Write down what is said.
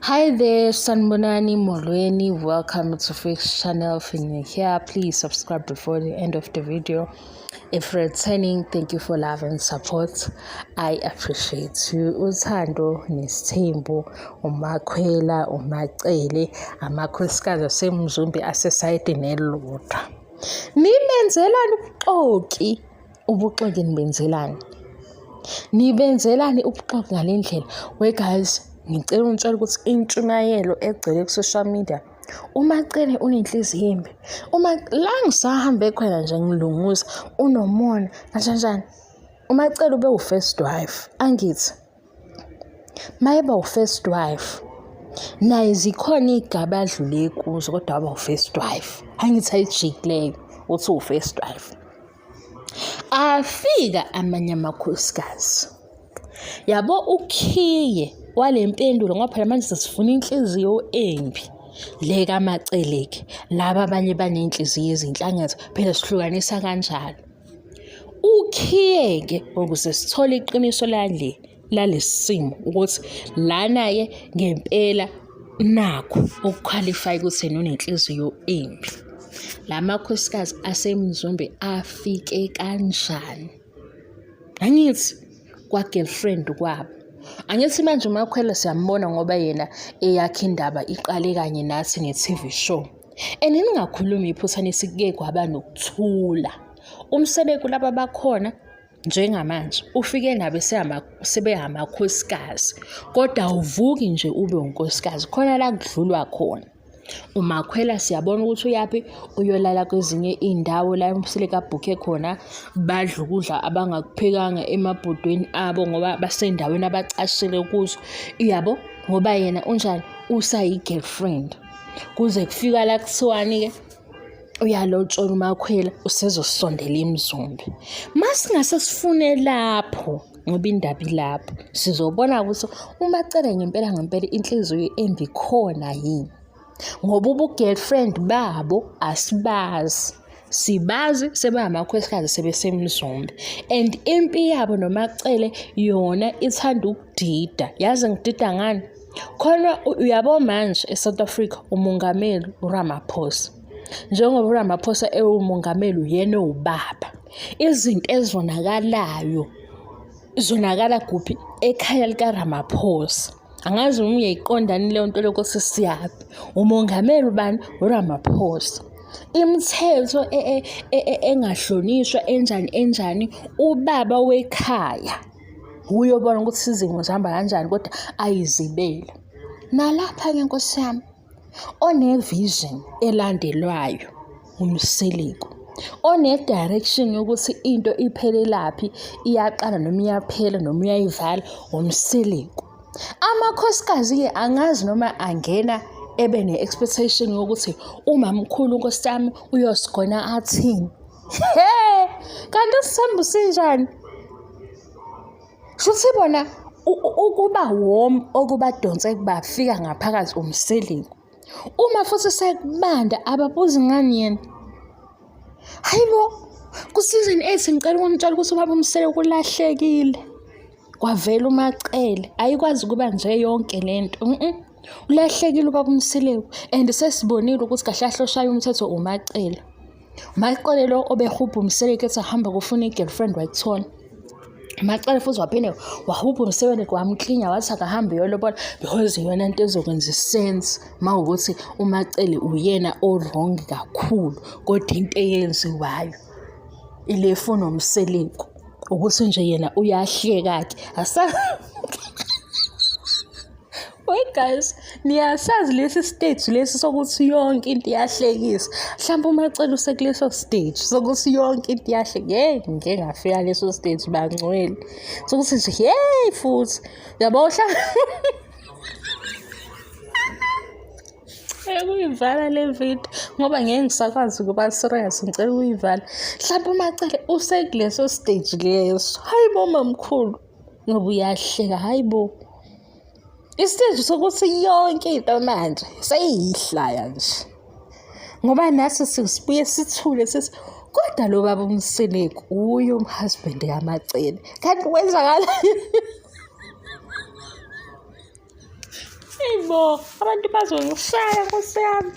Hi there, Sanbonani Molweni. Welcome to Fix Channel. If you're here, please subscribe before the end of the video. If returning, thank you for love and support. I appreciate you. Uthando nesithembu, uMakhwela, uMacele, amakhosikazi aseMzumbe asesayidini elilodwa. Nimenzelani ubuxoki? Ubuxoki nibenzelani? Nibenzelani ubuxoki ngale ndlela? We guys, ngicela ungitshela ukuthi intshumayelo egcwele ku-social media uMacele unenhliziyo embi. Uma la ngisahambe khona nje ngilunguza unomona kanjanjani. UMacele ube wu-first wife, angithi? Mayeba u-first wife naye zikhona iy'gaba adlule kuzo kodwa waba u-first wife. Angithi ayijiki leyo uthi uwu-first wife. Afika amanye amakhosikazi. Yabo ukhiye wale mpendulo ngoba phela manje sesifuna inhliziyo embi le kaMaceleke. Laba abanye baney'nhliziyo ezinhle angithi phela sihlukanisa kanjalo. Ukhiye-ke ukuze sithole iqiniso lale lalesi simo ukuthi lana-ke ngempela nakhu okukhwalifaya ukuthi yena unenhliziyo embi. La makhosikazi aseMzumbe afike kanjani? Angithi kwa-girlfriend kwabo. Angithi manje uMakhwela siyambona ngoba yena eyakhe indaba iqale kanye nathi nge-TV show. And ningakhulumi iphutha nisike kwaba nokuthula. Umsebenzi laba bakhona njengamanje ufike nabo sebehamakhosikazi kodwa awuvuki nje ube unkosikazi khona la kudlulwa khona. Umakhwela siyabona ukuthi uyaphi uyolala kwezinye iy'ndawo la umsile kabhukhe khona badla ukudla abangakuphekanga emabhodweni abo ngoba basendaweni abacashile kuzo. Uyabo? Ngoba yena unjani? Usayi-girlfriend. Kuze kufika la kuthiwani-ke uyalotshola uMakhwela usezosondela iMzumbe. Masingase sifune lapho ngoba indaba ilapho sizobona ukuthi uMacele ngempela ngempela inhliziyo embi khona yini ngoba ubu-girlfriend babo asibazi sibazi sebangamakhosikazi sebesemzumbe and impi yabo noMacele yona ithanda ukudida yazi ngidida ngani Khona uyabo manje eSouth Africa umongameli uRamaphosa. Njengoba uRamaphosa ewumongameli uyena owubaba. Izinto ezonakalayo zonakala kuphi? Ekhaya likaRamaphosa. Angazi noma uyayiqonda yini leyo nto leyo ukuthi siyaphi. Umongameli ubani? URamaphosa. Imithetho e, e, e, engahlonishwa enjani enjani ubaba wekhaya uyobona ukuthi izimo zihamba kanjani kodwa ayizibele. Nalapha-ke nkosi yami one-vision elandelwayo uMseleku, one-direction yokuthi into iphelelaphi, iyaqala noma iyaphela noma uyayivala uMseleku. Amakhosikazi-ke angazi noma angena ebe ne-expectation yokuthi umamkhulu nkosi yami uyosigona athini. He! Kanti isithembu sinjani? Shuthi bona ukuba warm okubadonse kubafika ngaphakathi umseleku. Uma futhi sekubanda ababuzi ngani yena. Hayibo, ku-season 8 ngicela ukunitshela ukuthi ubaba uMseleku ulahlekile. Kwavela uMacele, ayikwazi ukuba nje yonke lento. Ulahlekile ubaba uMseleku and sesibonile ukuthi kahle kahle oshaya umthetho uMacele. Macele lo obehubha uMseleku ethi ahamba kufuna i-girlfriend wayithola. Macele futhi waphinde wahubha uMseleku wamklinya wathi akahambe uyolobola because iyona nto ezokwenza isense uma wukuthi uMacele uyena o-wrong kakhulu kodwa into eyenziwayo ile efuna uMseleku ukuthi nje yena uyahleka-ke asa Wait guys, niyasazi lesi stage lesi sokuthi yonke into iyahlekisa. Mhlawumbe uMacele usekuleso stage sokuthi yonke into iyahlekisa. Hey, ngike ngafika leso stage bangcwele. Sokuthi nje hey futhi. Yabo Ukuyivala le video ngoba ngeke ngisakwazi ukuba serious ngicela ukuyivala. Mhlawumbe uMacele usekuleso stage leso. Hayi bo mamkhulu ngoba uyahleka hayi bo. Isiteji sokuthi yonke into manje seyihlaya nje. Ngoba nathi sibuye sithule sithi kodwa lo baba uMseleku uye umhusband kaMacele. Kanti kwenzakala. Hey bo. Hayi bo, abantu bazongishaya nkosi yami.